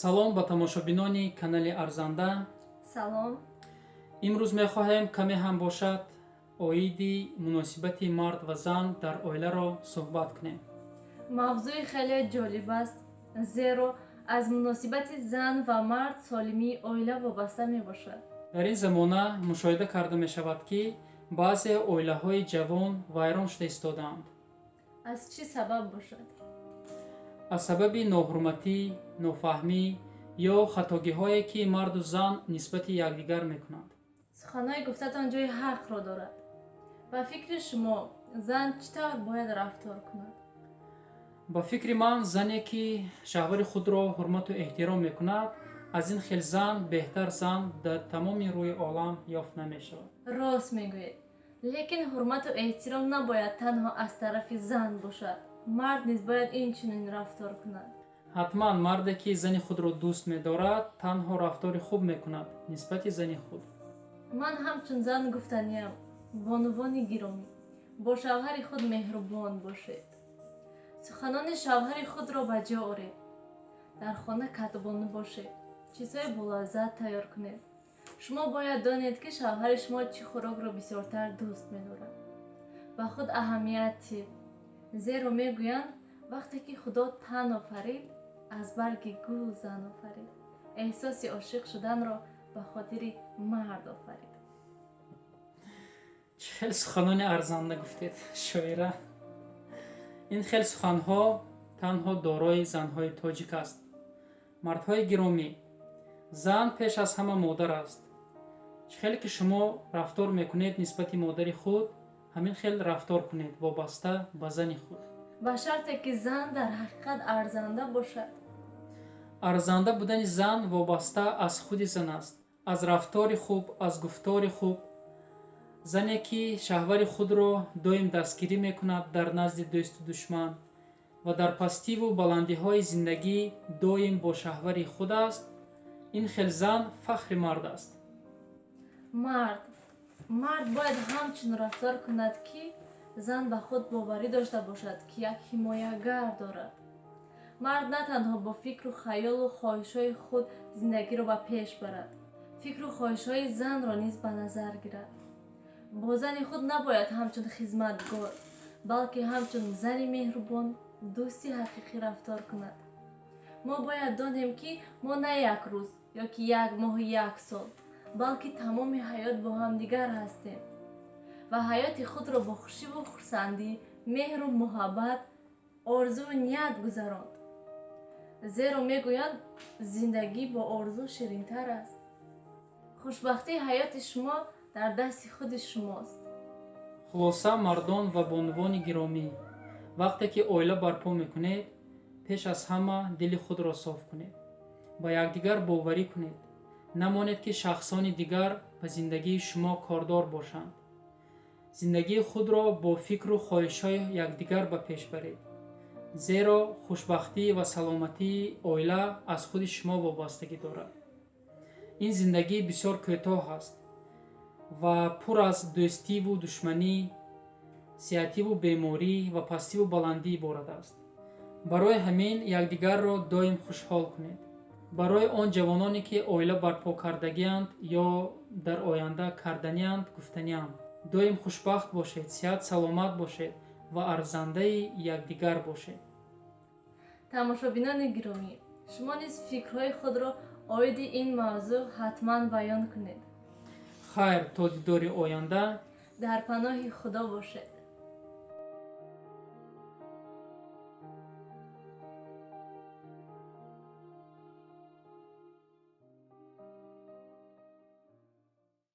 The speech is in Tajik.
Салом ба тамошобинони канали Арзанда. Салом. Имрӯз мехоҳем каме ҳам бошад оиди муносибати мард ва зан дар оиларо суҳбат кунем. Мавзӯи хеле ҷолиб аст, зеро аз муносибати зан ва мард солимии оила вобаста мебошад. Дар ин замона мушоҳида карда мешавад, ки баъзе оилаҳои ҷавон вайрон шуда истодаанд. Аз чӣ сабаб бошад? Аз сабаби ноҳурматӣ, нофаҳмӣ ё хатогиҳое, ки марду зан нисбати якдигар мекунанд. Суханҳои гуфтатон ҷои ҳақро дорад. Ба фикри шумо, зан чӣ тавр бояд рафтор кунад? Ба фикри ман, зане, ки шавҳари худро ҳурмату эҳтиром мекунад, аз ин хел зан беҳтар зан дар тамоми рӯи олам ёфт намешавад. Рост мегӯед, лекин ҳурмату эҳтиром набояд танҳо аз тарафи зан бошад. Мард низ бояд инчунин рафтор кунад. Ҳатман, марде, ки зани худро дӯст медорад, танҳо рафтори хуб мекунад нисбати зани худ. Ман ҳамчун зан гуфтаниям: бонувони гиромӣ, бо шавҳари худ меҳрубон бошед, суханони шавҳари худро ба ҷо оред, дар хона катбону бошед, чизҳои болаззат тайёр кунед. Шумо бояд донед, ки шавҳари шумо чӣ хӯрокро бисёртар дӯст медорад. Ба худ аҳамият диҳед, зеро мегӯянд, вақте ки Худо тан офарид, аз барги гул зан офарид, эҳсоси ошиқ шуданро ба хотири мард офарид. Чӣ хел суханони арзанда гуфтед, шоира! Ин хел суханҳо танҳо дорои занҳои тоҷик аст. Мардҳои гиромӣ, зан пеш аз ҳама модар аст. Чӣ хеле ки шумо рафтор мекунед нисбати модари худ, ҳамин хел рафтор кунед вобаста ба зани худ. Ба шарте ки зан дар ҳақиқат арзанда бошад. Арзанда будани зан вобаста аз худи зан аст, аз рафтори хуб, аз гуфтори хуб. Зане, ки шавҳари худро доим дастгирӣ мекунад дар назди дӯсту душман ва дар пастиву баландиҳои зиндагӣ доим бо шавҳари худ аст, ин хел зан фахри мард аст. Мард бояд ҳамчун рафтор кунад, ки зан ба худ боварӣ дошта бошад, ки як ҳимоягар дорад. Мард на танҳо бо фикру хаёлу хоҳишҳои худ зиндагиро ба пеш барад, фикру хоҳишҳои занро низ ба назар гирад. Бо зани худ набояд ҳамчун хизматгор, балки ҳамчун зани меҳрубон, дӯсти ҳақиқӣ рафтор кунад. Мо бояд донем, ки мо на як рӯз ё ки як моҳу як сол, балки тамоми ҳаёт бо ҳамдигар ҳастем ва ҳаёти худро бо хушиву хурсандӣ, меҳру муҳаббат, орзуву ният гузаронд, зеро мегӯянд, зиндагӣ бо орзу ширинтар аст. Хушбахтии ҳаёти шумо дар дасти худи шумост. Хулоса, мардон ва бонувони гиромӣ, вақте ки оила барпо мекунед, пеш аз ҳама дили худро соф кунед, ба якдигар боварӣ кунед. Намонед, ки шахсони дигар ба зиндагии шумо кордор бошанд. Зиндагии худро бо фикру хоҳишҳои якдигар ба пеш баред, зеро хушбахтӣ ва саломатии оила аз худи шумо вобастагӣ дорад. Ин зиндагӣ бисёр кӯтоҳ аст ва пур аз дӯстиву душманӣ, сеҳативу беморӣ ва пастиву баландӣ иборат аст. Барои ҳамин якдигарро доим хушҳол кунед. Барои он ҷавононе, ки оила барпо кардагианд ё дар оянда карданианд, гуфтаниам: доим хушбахт бошед, сиҳат саломат бошед ва арзандаи якдигар бошед. Тамошобинони гиромӣ, шумо низ фикрҳои худро оиди ин мавзӯъ ҳатман баён кунед. Хайр, то дидори оянда. Дар паноҳи Худо бошед.